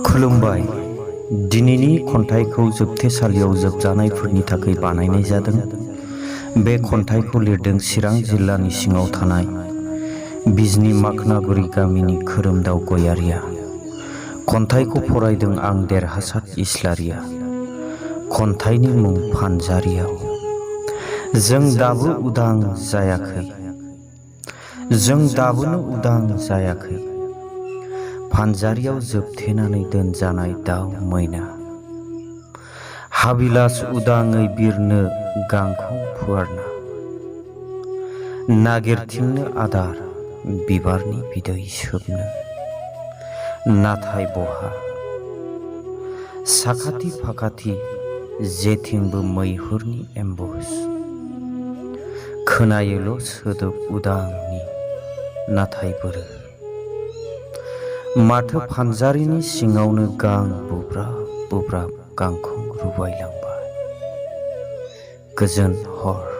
खुलुमबाय। दिनैनि खन्थाइखौ जोबथेसालियाव जोबजानायफोरनि थाखाय बानायनाय जादों। बे खन्थाइखौ लिरदों चिरां जिल्लानि सिङाव थानाय बिजनी माखनागुरी गामिनि खोरोमदाव गयारिया। खन्थाइखौ फरायदों आं देरहासार इस्लारिया। खन्थाइनि मुं फानजारियाव। जों दाबो उदां जायाखै, जों दाबोनो उदां जायाखै, फानजारियाव जोबथेनानै दोनजानाय दाउ मैना। हाबिलास उदाङै बिरनो गांखं फुवारना, नागिरथिंनो आदार बिबारनि बिदै सोबनो। नाथाय बहा, साखाथि फाखाथि जेथिंबो मैहुरनि एम्बुस। खोनायोल' सोदोब उदांनि, नाथाय बोरो। माथो फानजारिनि सिङावनो गां बुब्राब बुब्राब गांखं रुबायलांबाय। गोजोन हर।